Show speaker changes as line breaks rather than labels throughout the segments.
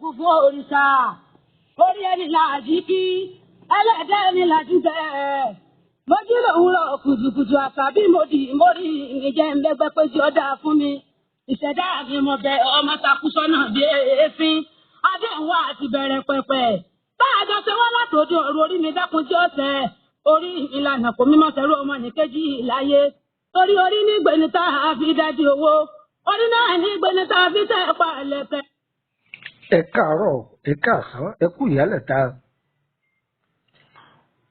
Kú fún òrìṣà orí ẹni làjí kí ẹlẹ́dẹ́ ẹni làjú bẹ́ẹ̀. Mo jí lòwúrọ̀ kùtùkùtù àṣà bí mo dì mórí ìjẹ́ ń bẹ́gbẹ́ pé tí ó dáa fún mi. Ìṣẹ̀dá mi mo bẹ ọmọ takú sọ́nà bí èéfín. Adéhùn àti bẹ̀rẹ̀ pẹ̀pẹ̀. Bá a jọ ṣe wọ́n látòdì ọ̀rọ̀ orí mi dákun tí ó tẹ̀. Orí ìlànà kò mímọ́ sẹ́rú ọmọ nìkejì láyé. Torí orí nígbẹ́ni tá a fi dájú owó. Orí náà nígbẹ́ni tá a fi tẹ̀ pa ẹlẹ́kẹ̀.
Ẹ káàárọ̀, ẹ káàsán, ẹ kú ìyálẹ̀ta.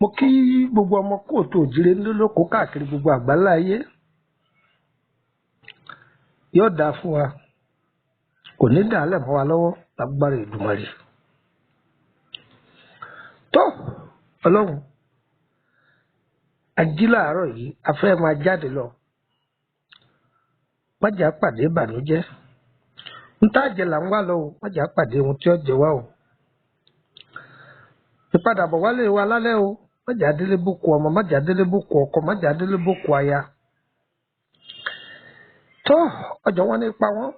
Mo kí gbogbo ọmọ kóòtù òjìrè ńlọ́lọ́kọ káàkiri gbogbo àgbáńlá ayé. Yóò dáa fún wa, kò ní dàálẹ̀ mọ́ wa lọ́wọ́ lágbára Èdùmàrè. Tó Ọlọ́run, ají láàárọ̀ yìí, a fẹ́ máa jáde lọ. Má jẹ́ á pàdé ìbànújẹ́. Ń tá jẹ là ń wá lọ o, má jẹ́ á pàdé ohun tí ó jẹ wá o. Ìpadàbọ̀ wálé wa lálẹ́ o, má jẹ́ á délé bókun ọmọ, má jẹ́ á délé bókun ọkọ, má jẹ́ á délé bókun aya. Tó ọjọ́ wọn ní pa wọ́n.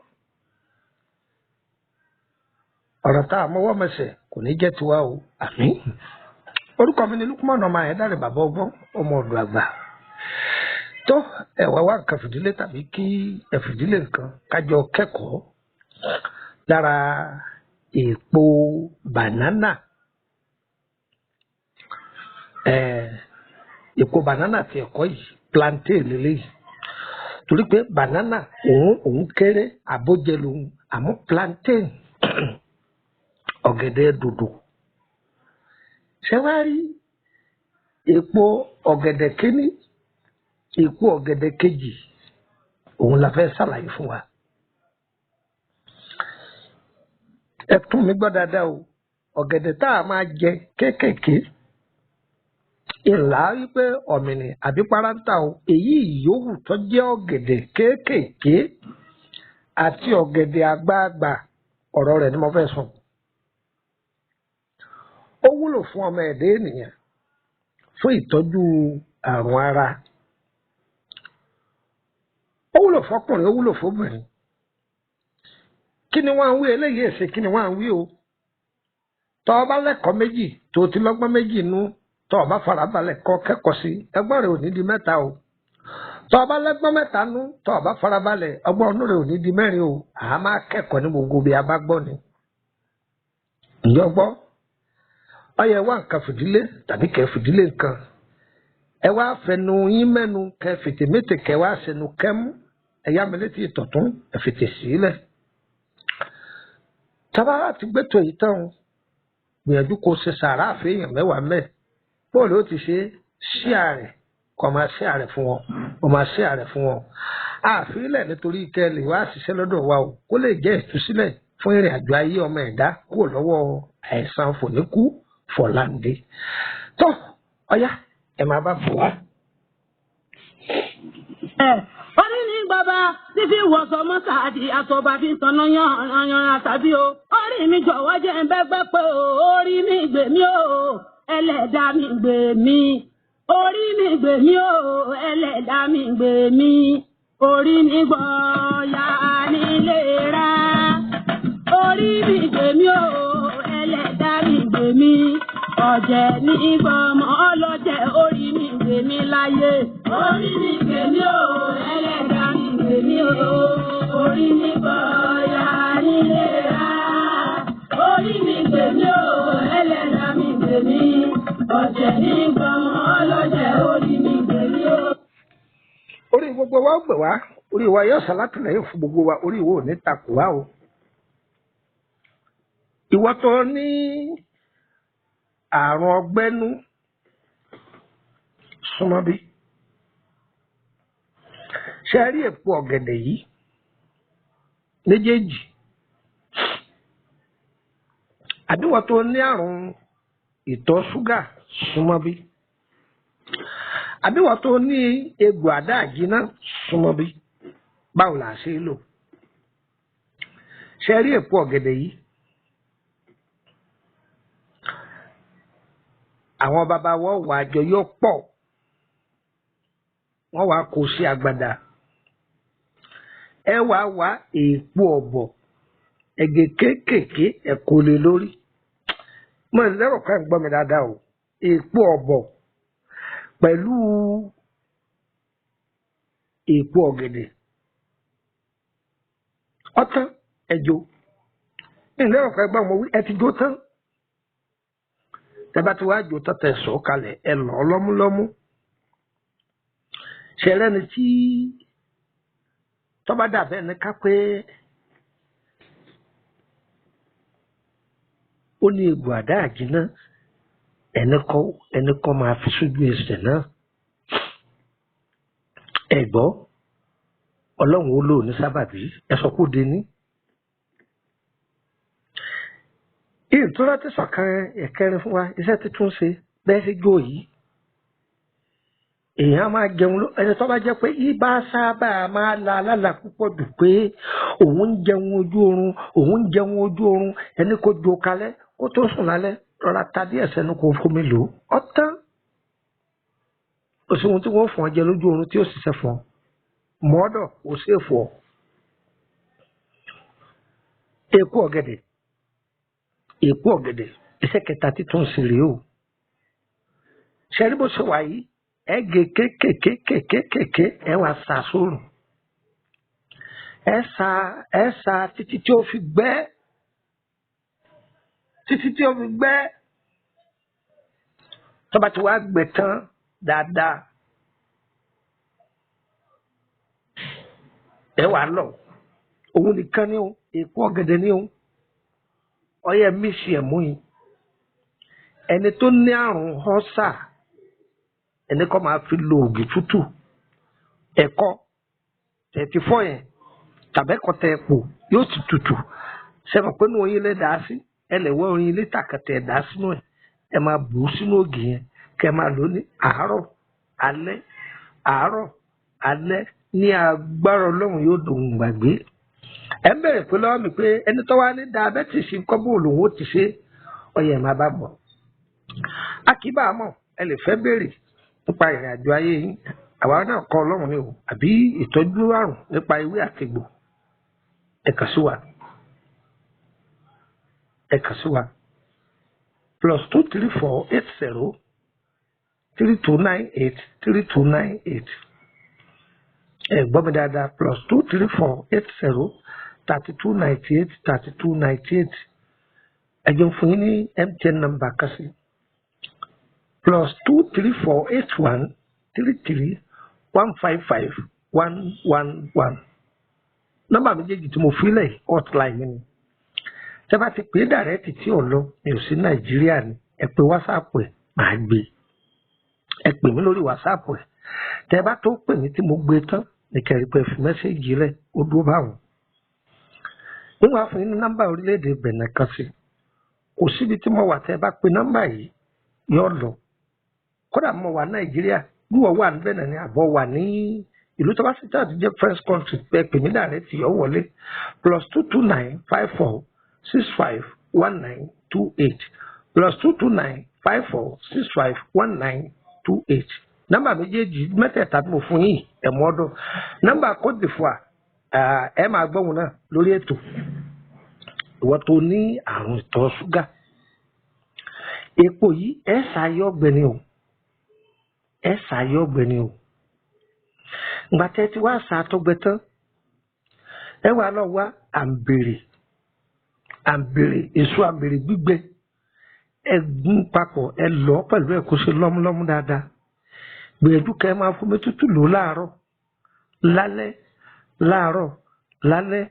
Ọ̀rọ̀ tá a mọwọ́ mẹsẹ̀ kò ní jẹ́ tiwa o, àmín. Orúkọ mi ni Lukman ọmọ Ayédáre bàbá ọgbọ́n ọmọ ọ̀dọ̀ àgbà. Tó ẹ̀wà wá nǹkan fìdílé tàbí kí ẹ fìdílé nǹkan kájọ kẹ́kọ̀ọ́ lára èèpo bànánà. Èèpo bànánà ti ẹ̀kọ́ yìí plantain lélẹ́yìí. Torí pé bànánà òun kéré àbójẹ lòun, àmọ́ plantain ọ̀gẹ̀dẹ̀ dòdò. Ṣé wàá rí èèpo ọ̀gẹ̀dẹ̀ kínní, èèpo ọ̀gẹ̀dẹ̀ kejì, òun la fẹ́ ṣàlàyé fún wa. Ẹ tún mi gbọ́ dáadáa o, ọ̀gẹ̀dẹ̀ tá a máa jẹ kéékèèké, ìlà wípé ọ̀mìnì àbí páráǹtà o, èyí ìyówù tó jẹ́ ọ̀gẹ̀dẹ̀ kéékèèké àti ọ̀gẹ̀dẹ̀ àgbagbà, ọ̀rọ̀ rẹ̀ ni mo fẹ́ sọ. Ó wúlò fún ọmọ ẹ̀dá ènìyàn fún ìtọ́jú àrùn ara. Ó wúlò fọkùnrin, ó wúlò fóbìnrin. Kí ni wọ́n ń wí eléyìí èsè, kí ni wọ́n ń wí o? Tọ́ ọ bá lẹ́kọ̀ọ́ méjì tó ti lọ́gbọ́n méjì nú, tọ́ ọ bá farabalẹ̀ kọ́ kẹ́kọ̀ọ́ sí, ẹgbọ́n rẹ̀ ò ní di mẹ́ta o. Tọ́ ọ bá lẹ́gbọ́n mẹ́ta nú, tọ́ ọ bá farabalẹ̀, ọgbọ́n inú rẹ̀ ò ní di mẹ́rin o. Àá máa kẹ́kọ̀ọ́ ní gbogbo bí a bá gbọ́ ni. Ǹjọ́ gbọ́? Ó yẹ wá nǹkan fìdílé tàbí kẹ́ fìdílé nǹkan. Ẹ wá fẹnu yín mẹ́nu kẹ́ fètè mété kẹ́ wá sẹnu kẹ́mú. Ẹ yá mi létí ìtọ̀tún ẹ fètè sílẹ̀. Tábà ti gbẹ́tò yìí tán o, gbìyànjú kó ṣe sàrà àfihàn mẹ́wàá mẹ́. Bóòlù ó ti ṣe ṣíà rẹ̀ kọ́ máa ṣíà rẹ̀ fún wọn, kọ́ máa ṣíà rẹ̀ fún wọn. Àfilẹ̀ nítorí kẹ́ lè wá ṣiṣẹ́ lọ́dọ̀ wa o, kó lè jẹ́ ìtúsílẹ̀ fún ìrìn àjò ayé ọmọ ẹ̀dá kúrò lọ́wọ́ àìsàn fòníkú fọ̀láǹdé. Tó ọ̀yá ẹ máa bá bọ̀ wá.
Orí ní bàbá fífi wọ̀sọ̀ mọ́sáàdì àtọ̀bà fi ń tanná yanran tàbí o. Orí mi jọ̀wọ́ jẹ́ ń bẹ́gbẹ́ pé o, orí mi gbè mí o, ẹlẹ́dàá mi gbè mí. Orí mi gbè mí o, ẹlẹ́dàá mi gbè mí. Orí mi gbọ̀ọ́yà nílé rà. Orí mi gbè mí o, ẹlẹ́dàá mi gbè mí. Ọ̀jẹ̀ ní gbọmọ ọlọ́jẹ̀ orí mi gbè mí láyé. Orí mi gbè mí o, ẹlẹ́dàá mi gbè mí o. Orí mi gbọ̀ọ́yà nílé rà. Orí mi gbè mí o, ẹlẹ́dàá mi gbè mí. Ọ̀jẹ̀ ní gbọmọ ọlọ́jẹ̀ orí mi gbè mí o.
Orí gbogbo wa ó gbè wá, orí wa yóò ṣàlátìlẹ́yìn fún gbogbo wa, orí ìwọ ò ní takò wá o. Ìwọ tó ní àrùn ọgbẹ́nú súnmọ́ bí. Ṣé ẹ rí èpo ọ̀gẹ̀dẹ̀ yìí méjèèjì? Àbíwọ tó ní àrùn ìtọ̀ ṣúgà súnmọ́ bí. Àbíwọ tó ní egbò àdá àjínà súnmọ́ bí. Báwo là á ṣe é lò? Ṣé ẹ rí èpo ọ̀gẹ̀dẹ̀ yìí? Àwọn bàbá wọn wà àjọ yóò pọ̀, wọ́n wàá kó sí agbada. Ẹ wàá wá èèpo ọ̀bọ̀ Ẹ̀gẹ́ kéékèèké ẹ kó lé lórí. Mo lérò pé ẹ̀ ń gbọ́ mi dáadáa o. Èpo ọ̀bọ̀ pẹ̀lú èpo ọ̀gẹ̀dẹ̀. Ọ̀tán ẹ̀jọ̀. Ǹlẹ́ ọ̀pọ̀ ẹgbẹ́ ọmọ wí ẹ ti jó tán. Tẹ́bá ti wá jó tán tẹ̀ sọ̀ kalẹ̀ ẹ lọ́ lọ́múlọ́mú. Ṣẹlẹ́ ni tí tọ́ba dàbẹ́ ni ká pé ó ní egbò àdá àjínà ẹni kọ́ máa fi sójú ẹsẹ̀ náà. Ẹ gbọ́, Ọlọ́run ó lò ní sábàbí ẹ sọ kó de ní. Ìtura ti sọ̀kan ẹ̀kẹrin fún wa iṣẹ́ tuntun ṣe bẹ́ẹ̀ sí jó yìí. Èèyàn máa jẹun ẹni tó bá jẹ́ pé ibà sábà máa la alálà púpọ̀ jù pé òun ń jẹun ojú oorun, òun ń jẹun ojú oorun, ẹni kò jó kalẹ̀ kó tó sùn lálẹ́ rọra ta díẹ̀ sẹ́nu kó fomi lò ó. Ọ̀tán kò sí ohun tí wọ́n fún ọ jẹ lójú oorun tí ó ṣiṣẹ́ fún ọ. Mọ́ọ́dọ̀ kò sí èfò ọ. Èpo ọ̀gẹ̀dẹ̀, èpo ọ̀gẹ̀dẹ̀ iṣẹ́ kẹta títún sí rèé o. Ṣẹ́rí bó ṣe wà yìí, ẹ gé kékèkékèkékèké ẹ wá sa sórùn. Ẹ sa títí tí ó fi gbẹ, títí tí ó fi gbẹ. Tó bá ti wá gbẹ tán dáadáa, ẹ wá lọ. Òun nìkan ni o, èpo ọ̀gẹ̀dẹ̀ ni o. Ọyẹ mísì ẹ̀ mú yín. Ẹni tó ní àrùn ọ́sà, ẹni kọ́ máa fi lo ògì tútù. Ẹ̀kọ tẹ̀tí fọ́ yẹn tàbẹ́kọ tẹ̀ pò yóò ti tutù. Ṣé mọ̀ pé inú oyin lè dà á sí? Ẹ lè wọ́ oyin lítà kẹtẹ̀ dà á sínú ẹ̀. Ẹ máa bù ú sínú ògì yẹn kẹ́ ẹ máa lò ó ní àárọ̀, alẹ́, àárọ̀, alẹ́ ní agbára Ọlọ́run yóò dòun gbàgbé. Ẹ ń bẹ̀rẹ̀ pé lọ́wọ́ mi pé ẹni tó wá ní diabetes ńkọ́ bó lòun ó ti ṣe, ọyẹ ẹ̀ máa bá bọ̀. A kì í bá a mọ̀, ẹ lè fẹ́ béèrè nípa ìrìn àjò ayé yín. Àwa náà kọ́ Ọlọ́run ni o, àbí ìtọ́jú àrùn nípa ewé àtegbò. Ẹ kàn sí wa. Ẹ kàn sí wa. +234 80 3298 3298. Ẹ gbọ́ mi dáadáa, +234 80 3298 3298. Ẹ jẹun fún yín ní MTN number kan sí. +234 81 33 155 111. Nọ́mbà méjèèjì tí mo fi lẹ̀ hotline mi ni. Tẹ́ bá ti pè é dàrẹ́tì tí ò lọ, mi ò sí Nàìjíríà ni. Ẹ pè WhatsApp ẹ̀, màá gbé. Ẹ pè mí lórí WhatsApp ẹ̀. Tẹ́ bá tó pè mí tí mo gbé tán, ní kẹrin pé fi mẹ́sẹ̀gì rẹ̀ ó dúró báwọn. Níwọ̀n fún yín ní nọ́mbà orílẹ̀-èdè Benin kan sí. Kò síbi tí mo wà tẹ́ bá pe nọ́mbà yìí yóò lọ. Kódà mo wà Nàìjíríà, bí wọ́n wà ní Benin ni àbọ̀ wà ní ìlú tó bá sì tàbí jẹ́ French country pé pè mí dàrẹ́tì yóò wọlé. +229 54 65 1928. +229 54 65 1928. Nọ́mbà méjèèjì mẹ́tẹ̀ẹ̀ta tí mo fún yín ẹ̀mú ọdún. Nọ́mbà Côte d'Ivoire ẹ máa gbọ́ wọn náà lórí ètò. Ìwọ tó ní àrùn ìtọ̀ ṣúgà. Epo yìí ẹ ṣàyọ̀ ọ̀gbẹ́ni o. Ẹ ṣàyọ̀ ọ̀gbẹ́ni o. Ìgbà tẹ́ ti wá ṣà tó gbẹ tán, ẹ wá lọ wá àǹbèrè, àǹbèrè, èso àǹbèrè gbígbẹ. Ẹ gún papọ̀, ẹ lọ̀ pẹ̀lú ẹ̀ kó ṣe lọ́múlọ́mú dáadáa. Gbìyànjú kẹ́ ẹ máa fomi tútù lò láàárọ̀, lálẹ́, láàárọ̀, lálẹ́.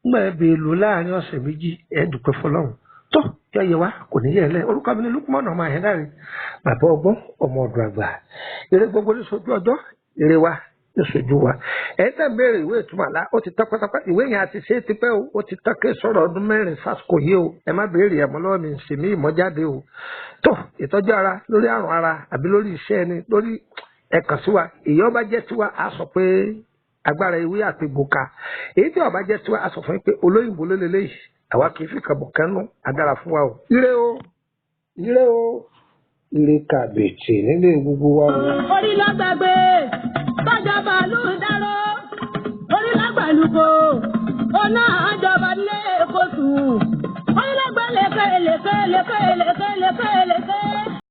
Nígbà ẹ bèè lò láàárín ọ̀sẹ̀ méjì, ẹ dúpẹ́ fọlọ́run. Tó yọ yẹ wá kò ní yẹ lẹ. Orúkọ mi ni Lukman ọmọ Àyẹ́dáre, bàbá ọgbọ́n, ọmọ ọ̀dọ̀ àgbà. Eré gbogbo ní sojú ọjọ́, eré wa ní sojú wa. Ẹ̀yin tẹ́ ń béèrè ìwé ìtumọ̀ àlá, ó ti tán pátápátá. Ìwé yẹn àti ṣe é ti pẹ́ o, ó ti tán kí sọ̀rọ̀ ọdún mẹ́rin sásìkò yìí o. Ẹ má béèrè ẹ̀mọ́ lọ́wọ́ mi, ṣèmí ìmọ̀jáde o. Tó ìtọ́jú ara lórí àrùn ara àbí lórí iṣẹ́ ẹni lórí ẹ kàn sí wa. Èyí ọba jẹ́ tiwa, a sọ pé agbára ewé àti gbòka. Èyí tí ọba jẹ́ tiwa, a sọ fún yín pé olóyìnbó ló lélẹ́yìí. Àwa kì í fi kàbọ̀ kánú, adára fún wa o. Ire o, ire o, ire kàbètì nílé gbogbo wa o.
Orí lágbàgbé tọ́jà bàálù dáró, orí lágbàlùkò, ọ̀nà àjọba nílé. kóṣù. Onílẹ̀gbẹ́ lẹ́kẹ́ lẹ́kẹ́ lẹ́kẹ́ lẹ́kẹ́ lẹ́kẹ́.